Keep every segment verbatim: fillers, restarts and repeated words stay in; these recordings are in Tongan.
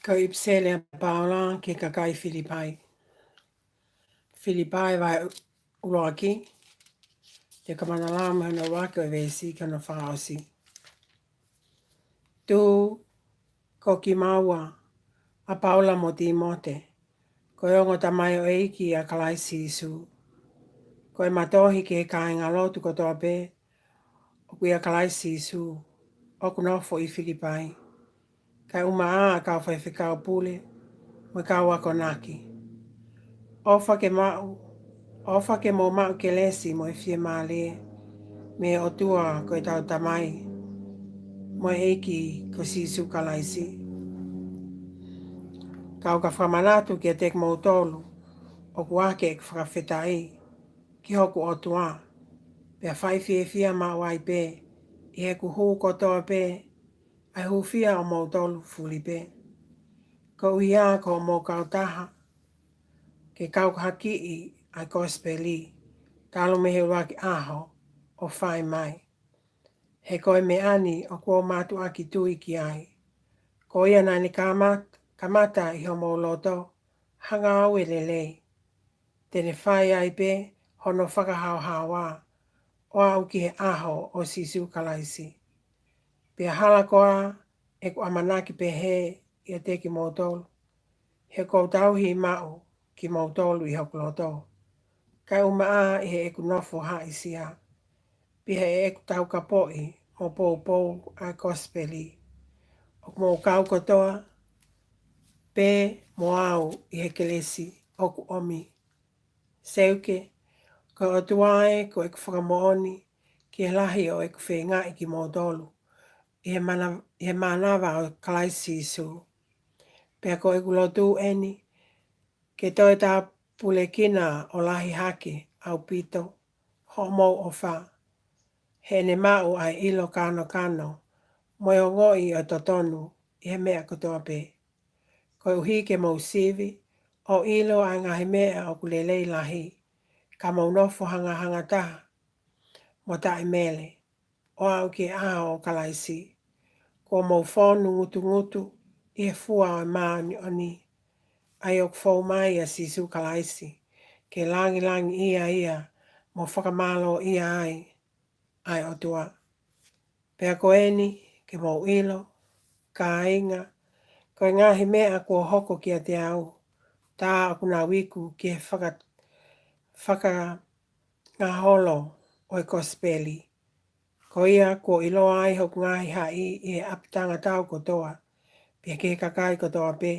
Ko e ʻipiseli ʻa Paula ki he kakai Filipai. Filipai vahe ʻuluaki, te u kamata lau mei hono ʻuluaki ʻo e veesi ki hono fakaʻosi. Tuku kimaua ʻa Paula mo Tīmote, ko e ongo tamaioʻeiki ʻa Kalaisi Sīsū. Ko e matohi ki he kāingalotu kotoa pē ʻoku ʻia Kalaisi Sīsū, ʻoku nofo ʻi Filipai. Kae ʻumaʻā ʻa e kau faifekau pule, mo e kau akonaki. ʻOfa ke maʻu, ʻofa ke mou maʻu kelesi mo e fiemālie mei he ʻOtua ko ʻetau Tamai, mo e ʻEiki ko Sīsū Kalaisi. Ka u ka fakamanatu kiate kimoutolu, ʻoku ʻi ai ʻeku fakafetaʻi ki hoku ʻOtua, pea fai fiefia maʻu ai pē, ʻi heʻeku hū kotoa pē, ʻa e hūfia ʻo moutolu fuli pē. Koeʻuhi ko hoʻomou kautaha ke kau hakiʻi ʻa e kosipeli, talu mei he ʻuluaki ʻaho ʻo fai mai. He ko e meʻa ni ʻoku ou mātuʻaki tui ki ai. Ko ia naʻa ne kamat-, kamata ʻi homou loto ha ngāue lelei, te ne fai ai pē hono fakahaohaoa, ʻo aʻu ki he ʻaho ʻo Sīsū Kalaisi. Pea hala koā ʻeku ʻamanaki pehē ʻiate kimoutolu, he ʻoku ou tauhi maʻu kimoutolu ʻi hoku loto, kae ʻumaʻā ʻi heʻeku nofo haʻisia, pea ʻi heʻeku taukapoʻi mo poupou ʻa e kosipeli. ʻOku mou kau kotoa pē mo au ʻi he kelesi ʻoku ʻomi. Seuke, ko e ʻOtua ē, ko ʻeku fakamoʻoni ki he lahi ʻo ʻeku feingaʻi kimoutolu ʻi he mana-, ʻi he mānava ʻo Kalaisi Sīsū. Pea ko ʻeku lotu eni, ke toe tāpulekina ʻo lahi hake ʻaupito hoʻomou ʻofa, heʻene maʻu ʻa e ʻilo kanokano mo e ongoʻi ʻo e totonu ʻi he meʻa kotoa pē. Koeʻuhi ke mou sivi ʻo ʻilo ʻa e ngaahi meʻa ʻoku lelei lahi, ka mou nofo hangahangataha mo taʻemele, ʻo aʻu ki he ʻaho ʻo Kalaisi, kuo mou fonu ngutungutu ʻi he fua ʻo e māʻoniʻoni, ʻa ia ʻoku fou mai ʻa Sīsū Kalaisi, ke langilangiʻia ia mo fakamālōʻia ai ʻa e ʻOtua. Pea ko eni, ke mou ʻilo, kāinga, ko e ngaahi meʻa kuo hoko kiate au, tā ʻoku nau iku ki he faka-, fakangaholo ʻo e kosipeli. Ko ia kuo ʻiloa ai hoku ngaahi haʻi ʻi he ʻapitanga tau kotoa, pea ki he kakai kotoa pē,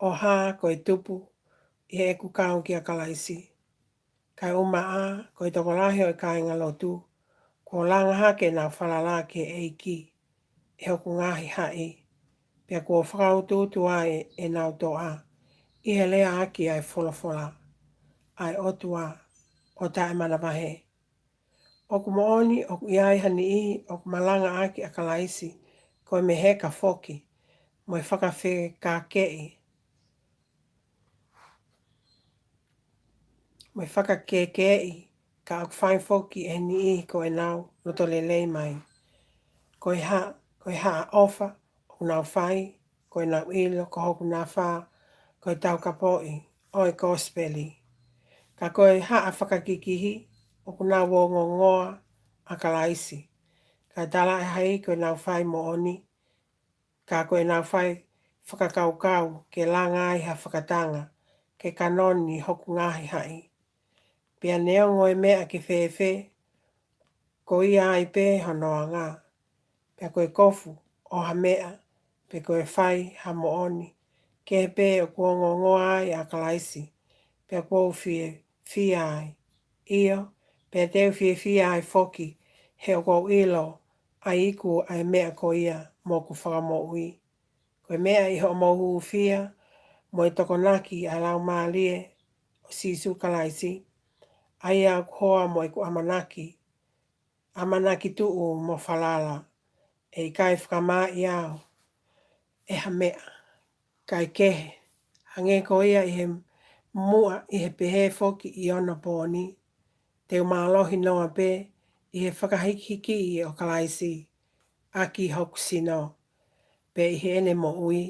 ʻo hā ko e tupu ʻi heʻeku kau kia Kalaisi. Kae ʻumaʻā, ko e tokolahi ʻo e kāingalotu, kuo langa hake ʻenau falala ki he ʻEiki ʻi hoku ngaahi haʻi, pea kuo fakautuutu ai ʻenau toʻa ʻi he leaʻaki ʻa e folofola ʻa e ʻOtua ʻo taʻemanavahē. ʻOku moʻoni ʻoku ʻi ai ha niʻihi ʻoku malangaʻaki ʻa Kalaisi ko e meheka foki, mo e fakafekakeʻi, mo e fakakekeʻi, ka ʻoku fai foki ʻe he niʻihi ko ʻenau loto lelei mai. Ko e ha-, ko e haʻa ʻofa ʻoku nau fai, ko ʻenau ʻilo ko hoku nafa ko e taukapoʻi ʻo e kosipeli. Ka ko e haʻa fakakikihi ʻoku nau ongoongoa ʻa Kalaisi, kae talaʻehai ko ʻenau fai moʻoni, ka ko ʻenau fai fakakaukau ke langa ai ha fakatanga ki he kanoni hoku ngaahi haʻi. Pea neongo e meʻa ke fēfē, ko ia ai pē hono anga. Pea ko e kofu ʻo ha meʻa, pe ko e fai ha moʻoni kehe pē ʻoku ongoongoa ai ʻa Kalaisi, pea ʻoku ou fiefia ai. ʻIo, pea te u fiefia ai foki, he ʻoku ou ʻilo ʻa e iku ʻa e meʻa ko ia moʻoku fakamoʻui. Ko e meʻa ʻi hoʻomou hūfia mo e tokonaki ʻa e Laumālie ʻo Sīsū Kalaisi, ʻa ia ʻoku hoa mo ʻeku ʻamanaki, ʻamanaki tuʻu mo falala, ʻe ʻikai fakamaaʻi au ʻe ha meʻa, kae kehe, hangē ko ia ʻi he muʻa, ʻi he pehē foki ʻi onopooni, te u mālohi noa pē ʻi he fakahīkihikiʻi ʻo Kalaisi ʻaki hoku sino, pea ʻi heʻene moʻui.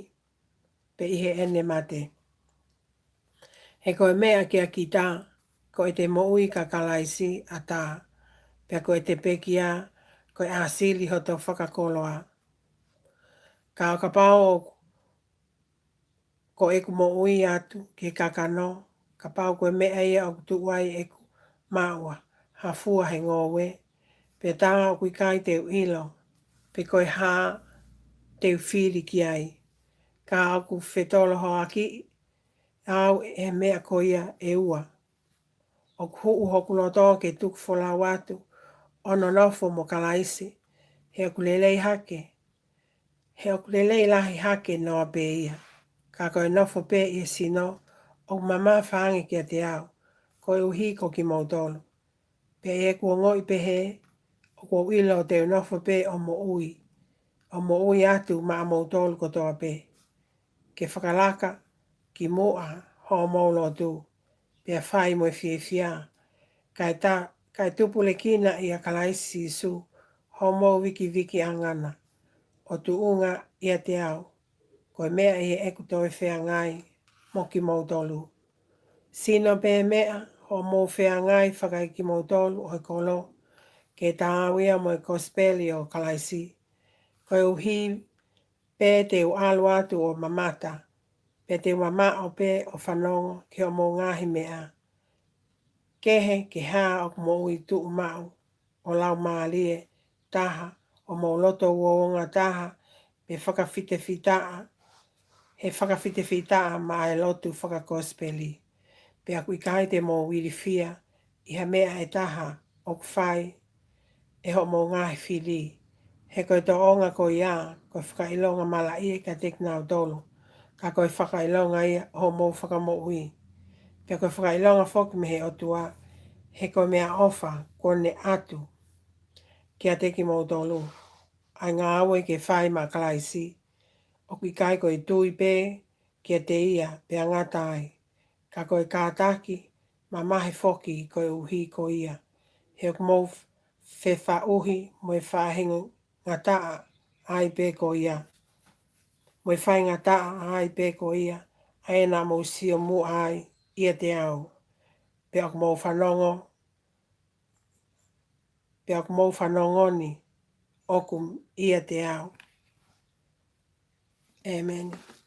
pe ʻi heʻene mate. He ko e meʻa kia kita, ko ʻete moʻui ka Kalaisi ʻa tā, pea ko ʻete pekia, ko e ʻāsili hoto fakakoloa. Ka ʻo kapau ʻoku ko ʻeku moʻui atu ki he kakano, kapau ko e meʻa ia ʻoku tuʻu ai ʻeku maʻua, ha fua he ngoue, pea tā ʻoku ʻikai te u ʻilo, pe ko e hā te u fili ki ai. Ka ʻoku fetolohoakiʻi au ʻe he meʻa ko ia ʻe ua. ʻOku huʻu hoku loto ke tuku folau atu ʻo nonofo mo Kalaisi, he ʻoku lelei hake, he ʻoku lelei lahi hake noa pē ia. Ka ko e nofo pē ʻi he sino, ʻoku mamafa ange kiate au, koeʻuhi ko kimoutolu. Pea ʻi heʻeku ongoʻi pehē, ʻoku ou ʻilo te u nofo pē ʻo moʻui, ʻo moʻui atu maʻamoutolu kotoa pē, ke fakalaka ki muʻa hoʻomou lotu, pea fai mo e fiefia, kae ta-, kae tupulekina ʻia Kalaisi Sīsū hoʻomou vikiviki ʻanga na, ʻo tuʻunga ʻiate au, ko e meʻa ʻi heʻeku toe feangai mo kimoutolu. Sino pē meʻa, hoʻomou feangai fakaekimoutolu ʻo e kolo, ke taau ia mo e kosipeli ʻo Kalaisi. Koeʻuhi pē te u ʻalu atu ʻo mamata, pea te u mamaʻo pē ʻo fanongo ki hoʻomou ngaahi meʻa. Kehe ke hā ʻoku moʻui tuʻumaʻu ʻo laumālie taha, ʻo mou loto uouongataha, pe fakafitefitaʻa, he fakafitefitaʻa maʻa e lotu fakakosipeli. Pea ʻoku ʻikai te mou ilifia ʻi ha meʻa ʻe taha ʻoku fai ʻe hoʻomou ngaahi fili. He ko e tōʻonga ko ia, ko e fakaʻilonga malaʻia kiate kinautolu, ka ko e fakaʻilonga ia ʻo hoʻomou fakamoʻui. Pea ko e fakaʻilonga foki mei he ʻOtua, he ko e meʻaʻofa kuo ne ʻatu kiate kimoutolu, ʻa e ngāue ke fai maʻa Kalaisi, ʻoku ʻikai ko e tui pē kiate ia pea ngata ai, ka ko e kātaki mamahi foki koeʻuhi ko ia. He ʻoku mou fefaʻuhi mo e faʻahinga ngataʻa ai pē ko ia, mo e faingataʻa ai pē ko ia, ʻa ē naʻa mou sio muʻa ai ʻiate au, pea ʻoku mou fanongo, pea ʻoku mou fanongo ni ʻoku ʻiate au. ʻĒmeni.